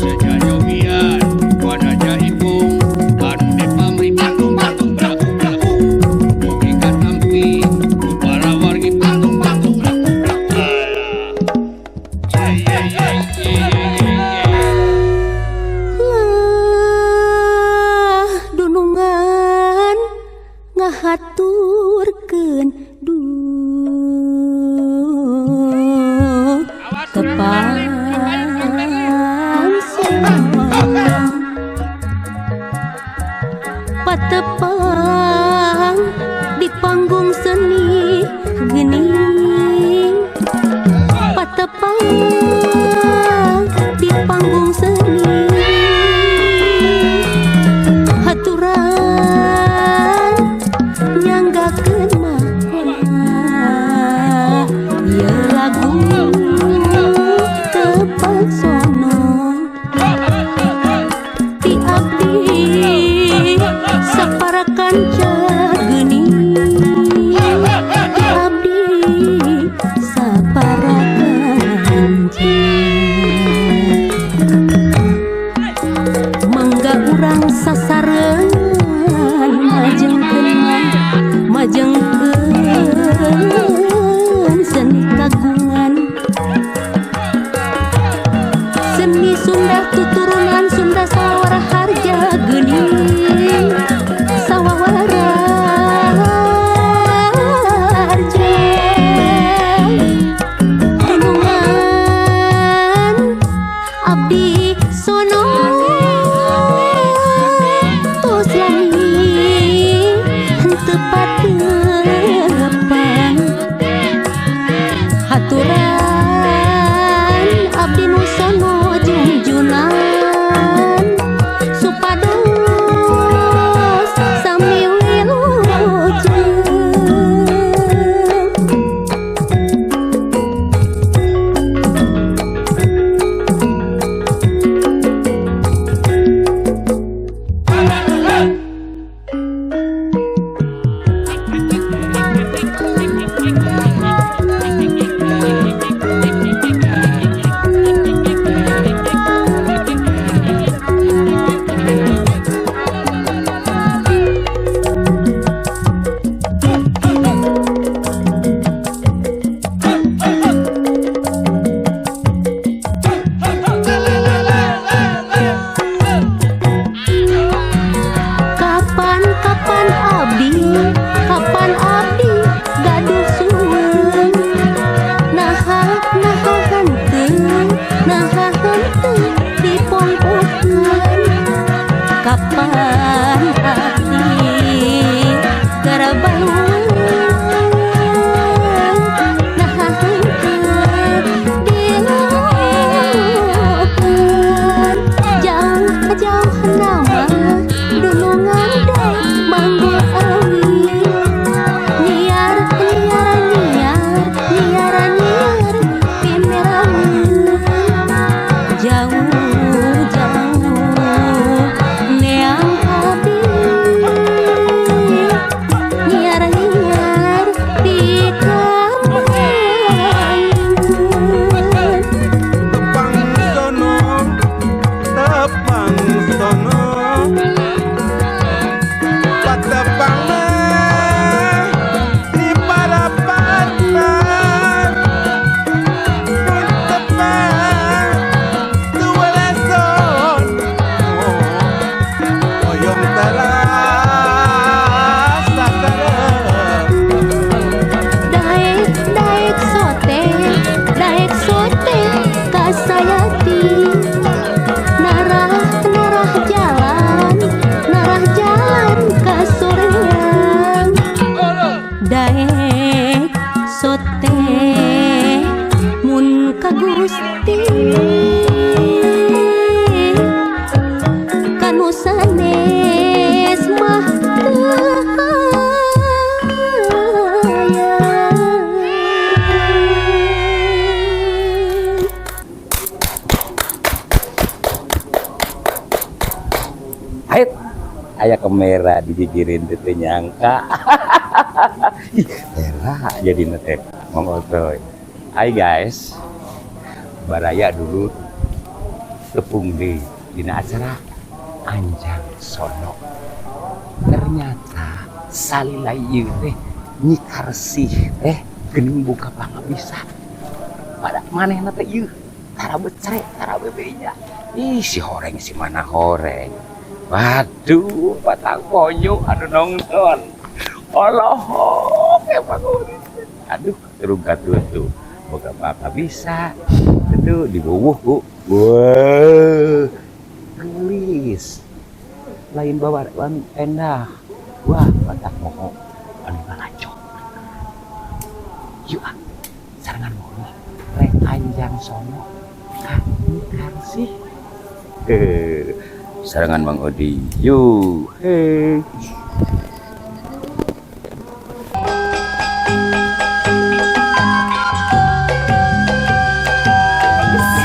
Sejajogian pada jaipung anu dipamri mugi katampi ku para wargi. Alah. Ye ye ye ye ye ye. Lah dunungan ngahaturkeun duh Awas tepang sono patepang di panggung seni geuning, patepang di panggung seni, haturan nyanggakeun makna ieu lagu tepang sono ti abdi sapara kanca geuning, ti abdi sapara kanca. Mangga urang sasarengan majengkeun majengkeun seni kagungan, seni Sunda tuturunan Sunda sawara harja geuning sawawara harja. Dunungan abdi sono tos lami henteu patepang, haturan abdi nu sono jungjunan supados sami wilujeng. Kapan-kapan abdi, kapan abdi gaduh suweung, naha naha henteu, naha henteu dipongpokeun. Kapan abdi garabalueung, naha henteu dilokeun. Jauh-jauh nama dunungan daek manggul awi, nyiar nyiar nyiar nyiar nyiar pimeraweun. Jauh jauh neang abdi nyiar nyiar pikamayun. Tepang sono, tepang sono, patepang mah di parapatan, mun tepang tuweleson, hoyong teras sasareng. Daek daek sote, daek sote kasayati, narah narah jalan, narah jalan kasoreang. Daek sote mun ka Gusti kanu sanes mah teu hayang. Hait, aya kamera digigirin teu teu nyangka. Ih, tera jadi teh Mang Otoy. Hai guys. Baraya dulu tepung di dina acara Anjang Sono. Ternyata salila ieu teh Nyi Karsih teh geuning buka pangabisa. Pada manehna teh ieu tara becre, tara bebeja. Ih, si horeng si mana horeng. Waduh, patang ponyo anu nonton. Olohok emang. Aduh, turun katutu. Boga apa bisa. Itu dibuwuh ku. Wah, gelis. Lain bawa endah. Wah, batak moho anu ngalacok. Yuk ah, sarengan moho. Rek Anjang Sono ka Nyi Karsih. Eh, sarengan Mang Odi. Yuk, hei.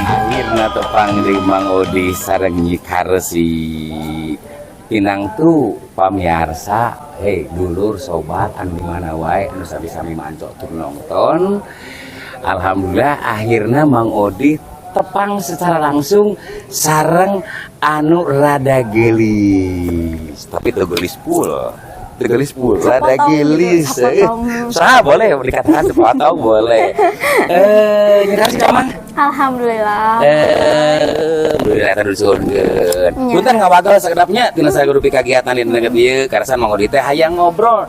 Akhirna tepang di Mang Odi sareng Nyi Karsih. Tinangtu pamiarsa, hei dulur sobat anu di mana wae anu sami-sami mancok tur nonton. Alhamdulillah akhirnya Mang Odi tepang secara langsung sareng anu rada gelis, tapi teu gelis full, teu gelis full, rada Sepotong gitu, gelis. sepotong. Sah, boleh dikatakan sepotong boleh. Nyi Karsih kamang? Alhamdulillah. Alhamdulillah tadi disuhunkeun. Nya. Punten ngawagel sakedapnya tina sagurupi kagiatan di deket ieu karasan Mang Odi teh hayang ngobrol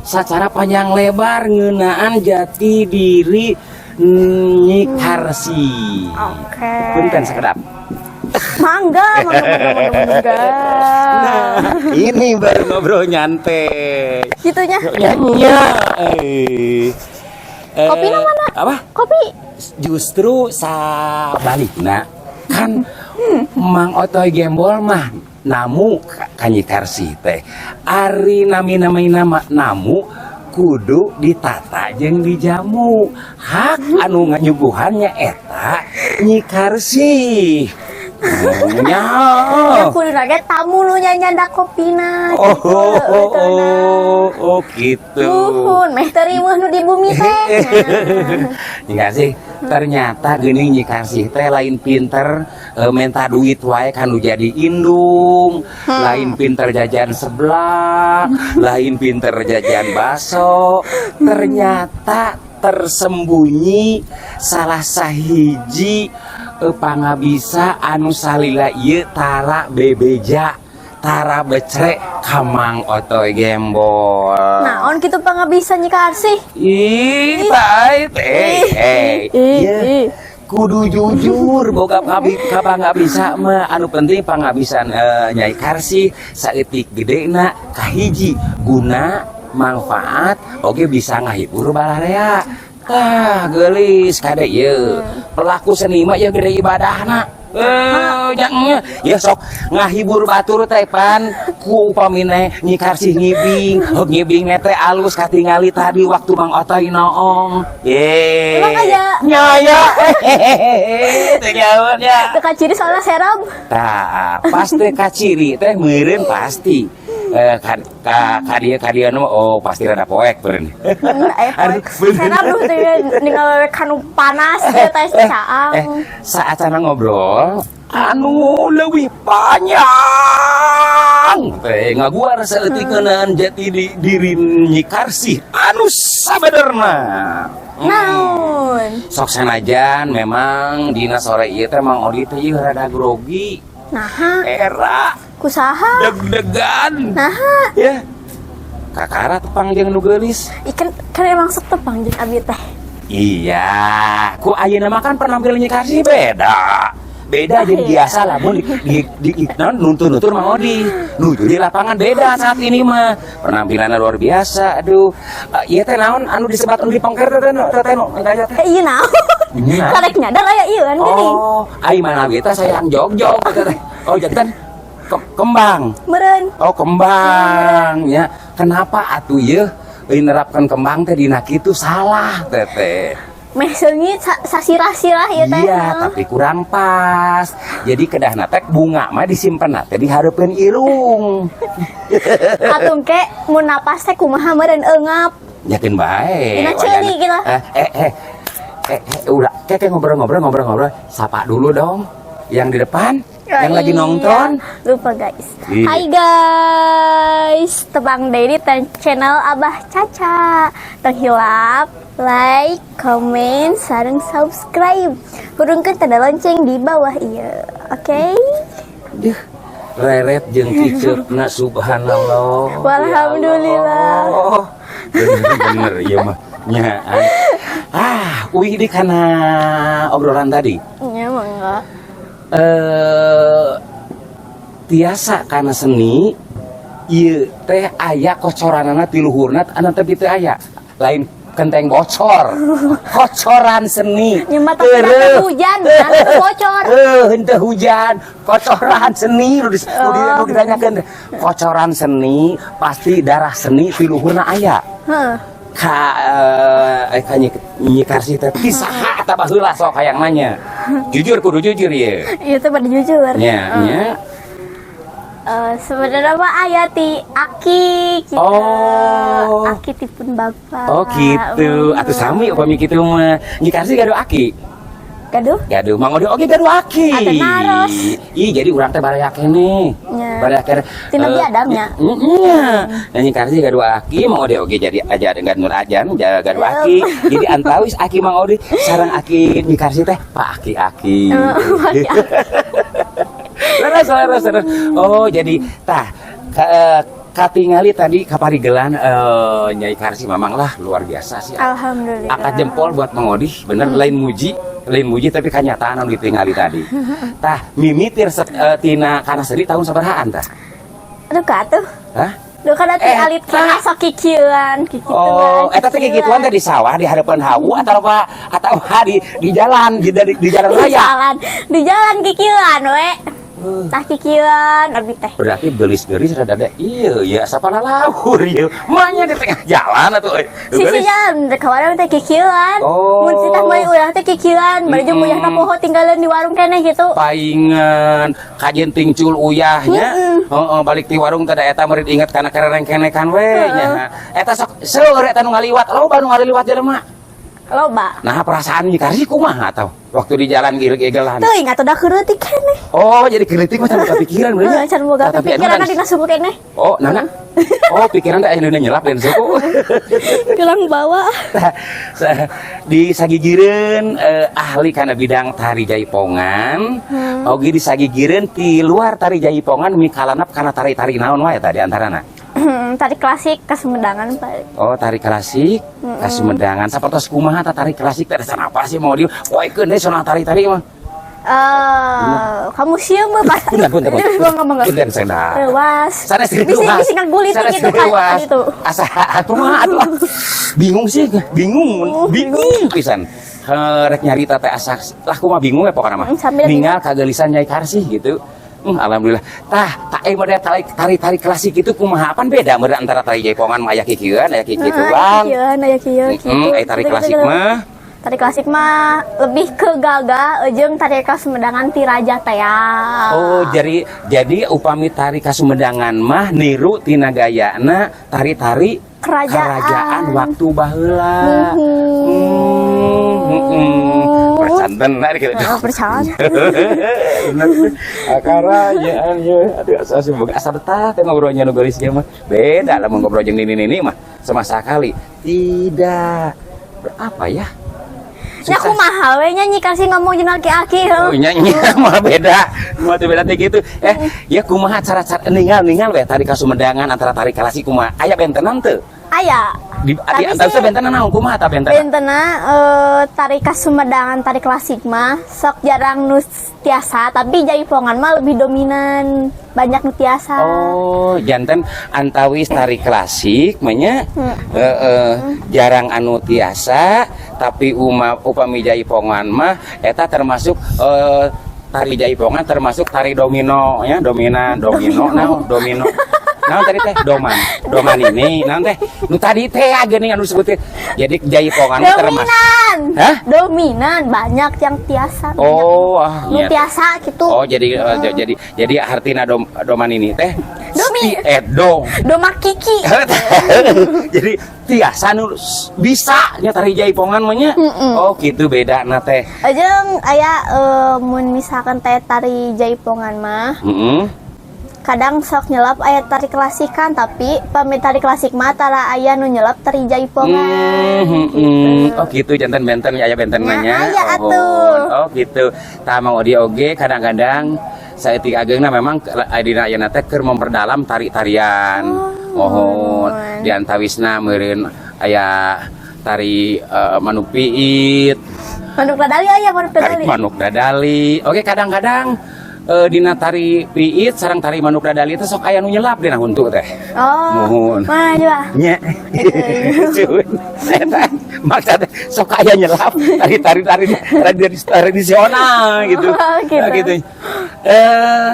secara panjang lebar ngeunaan jati diri Nyi Karsih. Oke. Punten sakedap. Mangga, mangga, mangga, mangga, mangga. Nah, ini baru ngobrol nyantai. Gitunya. Nyanyi. Eh. Kopina mana? Apa? Kopi. Justru sabalikna kan Mang Otoy Gembol mah namu ka Nyi Karsih teh. Ari nami-nami nama namu kudu ditata jeung dijamu. Hak anu nganyuguhannya eta Nyi Karsih. Nya. Ya kudu ge tamu nu nyandak kopina. Oh, gitu, oh, oh, teu na. oh, oh, gitu. Nuhun, meh teu riweuh nu di bumi teh. Enggak sih, ternyata geuning Nyi Karsih teh lain pinter menta duit wae kanu jadi indung, lain pinter jajan seblak, lain pinter jajan baso. Ternyata tersembunyi salah sahiji pangabisa anu salila ieu tara bebeja, tara becrek ka Mang Otoy Gembol. Naon kitu pangabisa Nyi Karsih? Ih, tai teh, eh, Ih, ieu ih. kudu jujur boga ka pangabisa mah anu penting pangabisan Nyai Karsih saeutik gedena kahiji guna manfaat oge bisa ngahibur balarea. Tah geulis kade ieu pelaku seni mah ieu gede ibadahna. Jangan ya sok ngahibur batur teh pan ku upamine Nyi Karsih ngibing, heuh ngibing teh alus katingali tadi waktu Mang Otoy noong. Ye. Emang aya? Nyaya. Hehehe, teu nyaho nya. Teu kaciri soalna serab. Tah, pas teh kaciri teh meureun pasti. Ka dieu mah oh pasti rada poek meureun. Aya Aduh, poek. Serab nu teh ningal wewe kanu panas teh teh caang. Saat sana ngobrol anu leuwih panjang teh ngaguar saeutikeunan jati diri Nyi Karsih anu sabenerna. Naon? Sok sanajan memang dina sore ieu teh Mang Odi teh ieu rada grogi. Naha, Era kusaha? deg-degan. Naha, Ya. Kakara tepang jeung nu geulis. ikan kan emang sok tepang jeung abi teh. Iya, ku ayeuna mah kan penampilan Nyi Karsih beda. Beda jeung biasa lah mun di non nuntun-nuntun Mang Odi. Nuju di lapangan beda saat ini mah. Penampilannya luar biasa. Aduh, ieu teh naon anu disebat anu dipongker teh teh teh no teh teh. Eh, iya naon? Iya. Karek nyadar aya ieu kan geuning. Oh, ai mana we teh sayang jog-jog teh teh. Oh, jantan kembang. Meureun. Oh, kembang ya. Kenapa atuh ieu nerapkan kembang teh dina kitu salah teteh. Meh seungit sasirah-sirah ieu teh. Iya, tapi kurang pas. Jadi kedahna teh bunga mah disimpen teh di hareupeun irung. Atung ke mun napas teh kumaha meureun eungap. Yakin bae. Dina ceuli gitu. Eh. Eh, eh, udah, kayak ngobrol-ngobrol, ngobrol-ngobrol. Sapa dulu dong. Yang di depan, Oh, yang lagi iya. nonton. Lupa, guys. Iya. Hai guys, tepang deui di channel Abah Caca. Tong hilap like, comment, sareng subscribe. Hurungkeun tanda lonceng di bawah ieu. Oke? Duh, reret jeung kiceupna, subhanallah. Walhamdulillah. Ya Allah. Bener-bener ieu mah. Nya. Ah, uih di kana obrolan tadi. Ya, mangga. Tiasa kana seni ieu teh aya kocoranana ti luhurna anu tapi teu aya. Lain kenteng bocor. Kocoran seni. Nya mah tapi Tereuh. hujan, nanti bocor. Eh, henteu hujan, kocoran seni nu ditanyakeun. Kocoran seni pasti darah seni ti luhurna aya. Heeh. Ka ka Nyi Karsi teh ti saha eta baheula, sok hayang nanya. Jujur, kudu jujur ye. Iya teh pada jujur. Nya, nya. Sebenarnya mah aya ti aki gitu. Oh. Aki tipun bapak. Oh gitu. Atuh sami upami kitu mah. Nyi Karsi gaduh aki? Gaduh? Gaduh, Mang Odi oge gaduh aki. Atuh naros. Ih, jadi urang teh baraya keneh. Nya. Baraya keneh. Ti Nabi Adam nya. Nya. Nah, Nyi Karsi gaduh aki, Mang Odi oge jadi aja dengan Nur Ajan gaduh aki. Jadi antawis aki Mang Odi sareng aki Nyi Karsi teh Pak Aki-aki. Aki-aki. Leres, leres, leres. Oh, jadi tah katingali tadi kaparigelan Nyai Karsi memang lah luar biasa sih. Alhamdulillah. Angkat jempol buat Mang Odi, bener lain muji, lain muji tapi kenyataan anu ditingali tadi. Tah, mimitir tina kana seni tahun sabarahaan tah? Aduh ka atuh. Hah? Duh kan atuh Eh, alit tah. kena sok kikieuan, kikituan. Oh, eta teh kikituan teh di sawah di hadapan hawu atau apa atau di jalan di jalan Di raya? jalan, di jalan kikieuan we. Tah kikieuan abi teh. Berarti belis-belis rada ada iya ya siapa lalahur ieu. Manya di tengah jalan atuh euy. Sisi Belis. jalan rek kawarang teh kikieuan. Oh. Mun titah meuli urang teh kikieuan, bari jeung uyahna poho tinggalan di warung keneh gitu. Paingan kajen tingcul uyahnya. Heeh, balik ti warung teh da eta meureun inget kana kerereng kenekan we nya. Eta sok seueur eta nu ngaliwat, loba nu ngaliwat jelema. Loba. Nah, perasaan Nyi Karsi kumaha atau waktu di jalan gil-gilan? Teuing atuh da keuretik keneh. Oh, jadi kritik mah can boga pikiran bener. Heeh, can boga Tapi anu pikiran kan- dina suku keneh. Oh, nana. Oh, pikiran teh aya nu nyelap dan suku. Gelang bawa. Di sagigireun ahli kana bidang tari jaipongan, oge di sagigireun ti luar tari jaipongan mikalanap kana tari-tari naon wae tadi antarana? Tari klasik Kasumedangan, Pak. Oh, tari klasik, Kasumedangan. Sapertos kumaha ta tari klasik teh, dasar apa sih mau di poekeun deui soal tari-tari mah? Eh, kamu sieun mah pas. Punten, punten, punten. Mangga, mangga. Punten, sendah. Rewas. Sanes Bisi reuwas. bisi ngagulitik Sanes gitu kan reuwas. itu. Asa kumaha atuh. Bingung sih, bingung, bingung pisan. Heh, rek nyarita teh asa lah kumaha bingung ya pokokna mah. Sambil Ningal kagelisan Nyai Karsih gitu. Alhamdulillah. Tah, tak model tari tari tari klasik itu kumaha, apaan beda meureun antara tari jaipongan mah aya kikieuan, aya kikituan. Iya, aya kieu kitu. Eh, tari Gitu, klasik gitu. mah Tari klasik mah lebih ke gagah jeung tari Kasumedangan ti raja teh ya. Oh, jadi upami tari Kasumedangan mah niru tina gayana tari-tari Kerajaan. kerajaan waktu baheula. Percanten lah gitu. Oh, percanten. Akarayaan ya. Aduh, asa semoga asa betah teh ngobrolnya nu geulis mah. Beda lah mun ngobrol jeung nini-nini mah sama sekali. Tidak. Berapa ya? Nya kumaha we nya Nyi Karsi ngomong jeung aki-aki heuh. Oh, nya nya mah beda. Mah teu beda teh gitu. Eh, ya kumaha cara-cara ningal-ningal we tari Kasumedangan antara tari klasik kumaha? Aya bentenan teu? Aya. Di Tapi antara sih- bentenan naon, kumaha ta bentenan? Bentena tari Kasumedangan, tari klasik mah sok jarang nu tiasa, tapi jaipongan mah lebih dominan banyak nu tiasa. Oh, janten antawis tari klasik mah nya jarang anu tiasa, tapi upami jaipongan mah eta termasuk tari jaipongan termasuk tari domino ya, dominan, domino naon, domino. Naon tadi teh doman ini naon teh nu tadi teh geuning anu sebutin, jadi jaipongan mah termasuk Dominan. Hah? Dominan banyak yang tiasa. Banyak Oh, ah, nu iya. tiasa gitu. Oh, jadi jadi artina doman ini teh Dominan. Ti edong. Doma kiki. Jadi tiasa nu bisa nya tari jaipongan mah nya. Oh, gitu beda na teh. Ajeng aya mun misalkan teh tari jaipongan mah kadang sok nyelap aya tari klasikan, tapi pami tari klasik mah tara aya nu nyelap tari jaipongan. Oh gitu, janten benten aya benten Nah, nanya. aya Oh, atuh. oh gitu. Tah, Mang Odi oge kadang-kadang saeutik ageungna memang dina ayeuna teh keur memperdalam tari-tarian. Mohon di antawisna meureun aya tari manuk piit, Manuk dadali aya, manuk tari dadali. Manuk dadali. Oke, kadang-kadang dina tari piit sareng tari manuk dadali itu sok aya nu nyelap dina huntu teh. Oh. Mohon. Mana coba? Nya. Cuy. Eta maksud sok aya nyelap tari-tari tari tradisional gitu. Oh, gitu. Nah, gitu.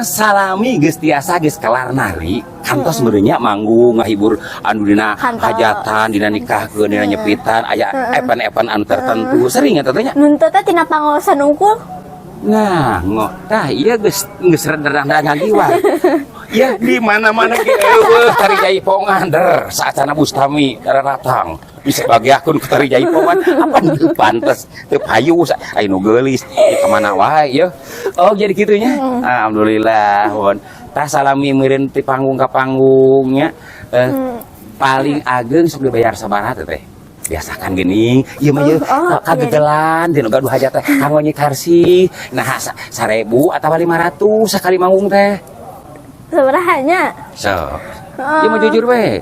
Salami geus tiasa geus kelar nari, kantos meureun nya manggung ngahibur anu dina Kantos. Hajatan, dina nikahkeun, dina nyepitan, aya event-event anu tertentu sering eta teh nya. Nuntut teh tina pangaosan unggul. Nah, ngo, tah iya geus geus rada ngagiwar. Ya di mana-mana ge euweuh tari jaipongan der saacana Bustami datang. Bisa bagi akun ke tari jaipongan apa teu pantes, teu payu aya nu geulis ya kemana wae ya. Oh, jadi kitu nya. Alhamdulillah, hon. Tah, salami meureun ti panggung ka panggungnya paling ageng sok dibayar sabaraha teh teh? Biasakan gini, ieu mah ieu Oh, oh, kagegelan di nu gaduh hajat teh kanggo Nyi Karsi. Nah, 1000 atawa 500 sakali manggung teh. Sabaraha? So. Ieu mah jujur we.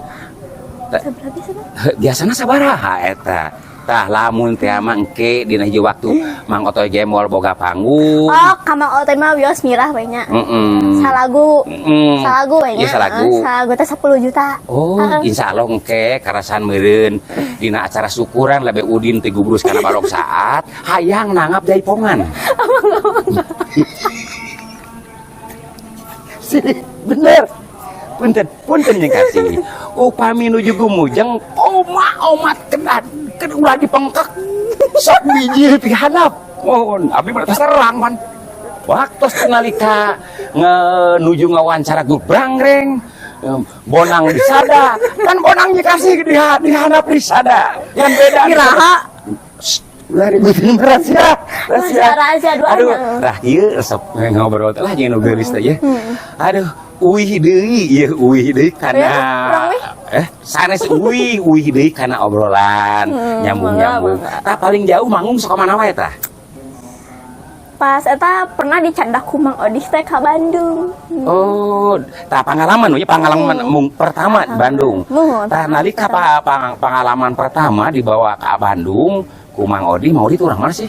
Sabaraha bisa? Biasana sabaraha eta? Tah, lamun teh mah engke dina hiji waktu Mang Otoy Gemol boga panggung. Oh, ka Mang Otoy mah wios mirah we nya. Salagu. Salagu we nya. Iya, salagu. Salagu teh 10 juta. Oh, insya Allah engke karasan meureun dina acara syukuran lebe udin ti gubrus kana balok saat hayang nanggap jaipongan. Bener. Punten, punten yang kasih. Upami nuju gumujeng, oma omat kena kena ulah dipengkek. Sok biji ti handap. Mohon, abdi mah terang pan. Waktu nalika nuju ngawancara gubrangreng, bonang disada kan, bonang dikasih di handap disada yang beda. Iraha? Ulah ributin, rahasia, rahasia. Rahasia, doanya. Aduh, rah ieu resep ngobrol teh lah jeung nu geulis teh ya. Aduh, uih deui ieu, uih deui kana Ya, urang uih. Sanes uih, uih deui kana obrolan nyambung-nyambung. Mangga, mangga. Tah, paling jauh manggung sok ka mana wae tah? Pas eta pernah dicandak ku Mang Odih teh ka Bandung. Oh, tah pengalaman we, pengalaman mung pertama di Bandung. Muhun. Tah, nalika pengalaman pertama dibawa ke Bandung ku Mang Odi, Mang Odi itu orang mana sih?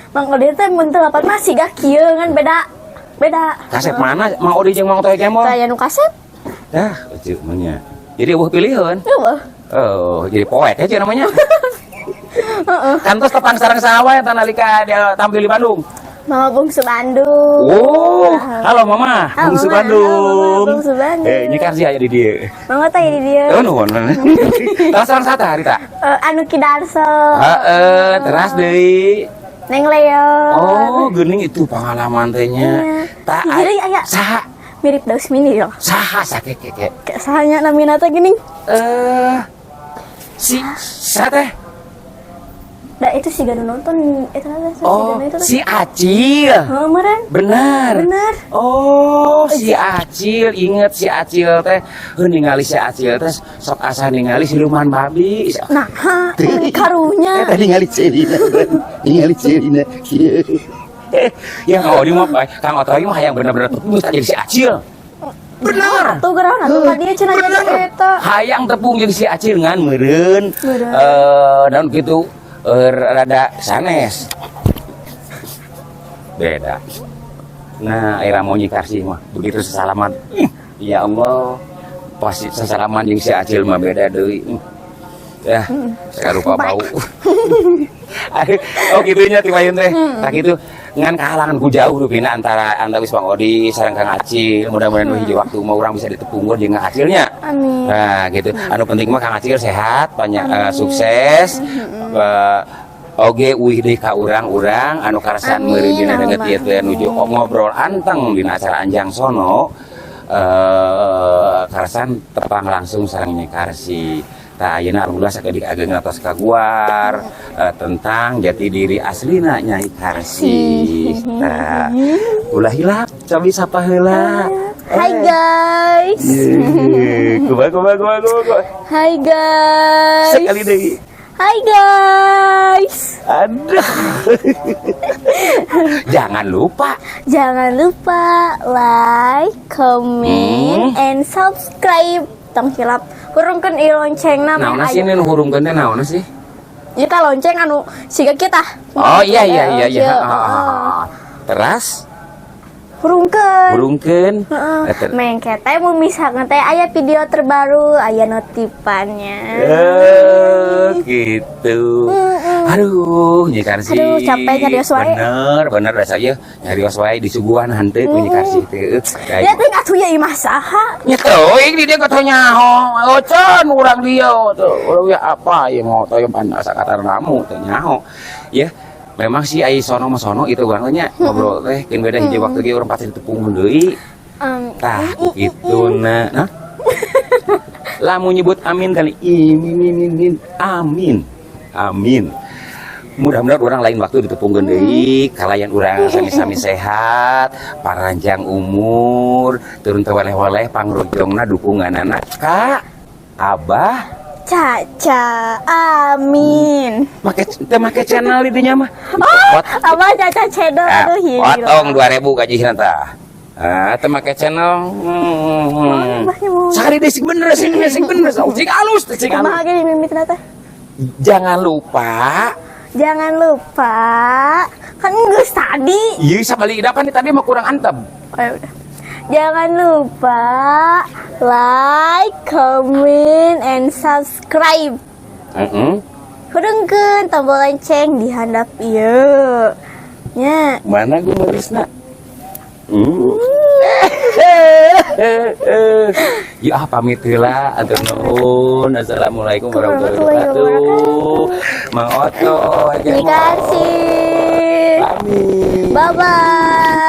Mang Odih teh mun teu lapat mah siga kieu ngan beda. Beda. Kasep mana Mang Odi jeung Mang Otoy Gemol? Saya nu kasep. Dah, lucu nya. Jadi euweuh pilihan. Euweuh. Oh, jadi poek aja namanya. Kantos tepang sareng saha eta nalika dia tampil di Bandung? Mama Bungsu Bandung. Oh, halo Mama, Halo, Bungsu Mama. Bandung. Halo, Mama, Bungsu Bandung. Eh, ini kan sih aya di dieu. Mama teh di dieu. Oh, nuhun. Tah, sareng saha harita? Anu Ki Darso. Heeh, teras deui. Neng Leo. Oh, geuning itu pengalaman teh nya. Iya. Tak Jadi aya saha? Mirip Daus Mini loh. Saha sakeke? Kayak sahanya namina teh geuning. Si saha teh? Da itu sih gak nonton itu teh. Oh, itu teh. si Acil. Oh, meureun. Benar. Benar. Oh, si Acil, inget si Acil teh. Heuh, ningali si Acil teh sok asa ningali siluman babi. Nah, ha, karunya. Eh, tadi ningali Celina, ningali Celina. Ya, Kang Odi mah, Kang Otoy mah hayang bener-bener tepung jadi si Acil. Benar. Tuh gerah atuh ka dieu cenah jadi eta. Hayang tepung jadi si Acil ngan meureun. Meureun. Naon kitu rada sanes. Beda. Nah, era mau Karsi mah begitu sesalaman. Ya Allah, pasti sesalaman jeung si Acil mah beda deui. Ya, saya lupa bau. Aduh, oh gitu nya ti payun teh. Tah gitu ngan kahalangan ku jauh rupina antara antawis Bang Odi sareng Kang Acil. Mudah-mudahan nu hiji waktu mah urang bisa ditepungkeun jeung Kang Acilnya. Amin. Nah, gitu. Anu penting mah Kang Acil sehat, banyak sukses. Oge uih deui ka urang-urang anu karasan Amin, meureun dina danget ieu teh Allahumma nuju ngobrol anteng dina acara Anjang Sono. Karasan tepang langsung sareng Nyai Karsi. Tah, ayeuna alhamdulillah sakedik ageng atos kaguar tentang jati diri aslina Nyai Karsi. Tah, ulah hilap, cobi sapa heula. Hai, guys. Yeay, kumaha, kumaha, kumaha, kumaha, kumaha? Hai, guys. Sekali deui. Hai, guys. Aduh. Jangan lupa. Jangan lupa like, comment, and subscribe. Tong hilap. Hurungkeun ieu loncengna. Naon sih ini nu hurungkeun teh, naon sih? Kita lonceng anu siga kita. Oh, iya. Iya. Ah, ah, ah. Teras Hurungkeun. Hurungkeun. Heeh. Eh, Mengke teh mun misalkan teh aya video terbaru, aya notifannya. Eh, gitu. Aduh, Nyi Karsi. Aduh, capek nyarios wae. Bener, bener dah saya nyarios wae disuguhan henteu ku Nyi Karsi teh. Ya teh atuh ya imah saha? Ya teuing di dia kata nyaho. Ocan urang dia tuh. Urang ya apa ya mau teu pan asa kata namu teu nyaho. Ya, memang sih ai sono mah sono itu urang teh nya ngobrol teh keun beda hiji waktu ge urang pasti ditepung deui. Tah, gitu na. Nah. Lamun nyebut amin kali ini ini amin. Amin. Mudah-mudahan orang lain waktu ditepungkeun deui, kalayan urang sami-sami sehat, paranjang umur, turun teu weleh-weleh pangrojongna dukunganana ka Abah Caca, amin. Make teu make channel di dinya mah. Oh, Abah Caca channel, Ah, aduh gila. potong 2000 gajihna tah. Ah, teu make channel. Abahnya mau. Sakali deui sing bener, sing sing bener, sing alus, sing alus. Kumaha ge mimitina teh? Jangan lupa. Jangan lupa, kan geus tadi. Iya, sabalik kan tadi mah kurang antep. Oh, ya udah. Jangan lupa like, comment, and subscribe. Hurungkeun tombol lonceng di handap ieu. Nya. Mana gue nulisna? Ya pamit heula, atur nuhun. Assalamualaikum warahmatullahi wabarakatuh. Mang Oto. Terima kasih. Pamit. Bye bye.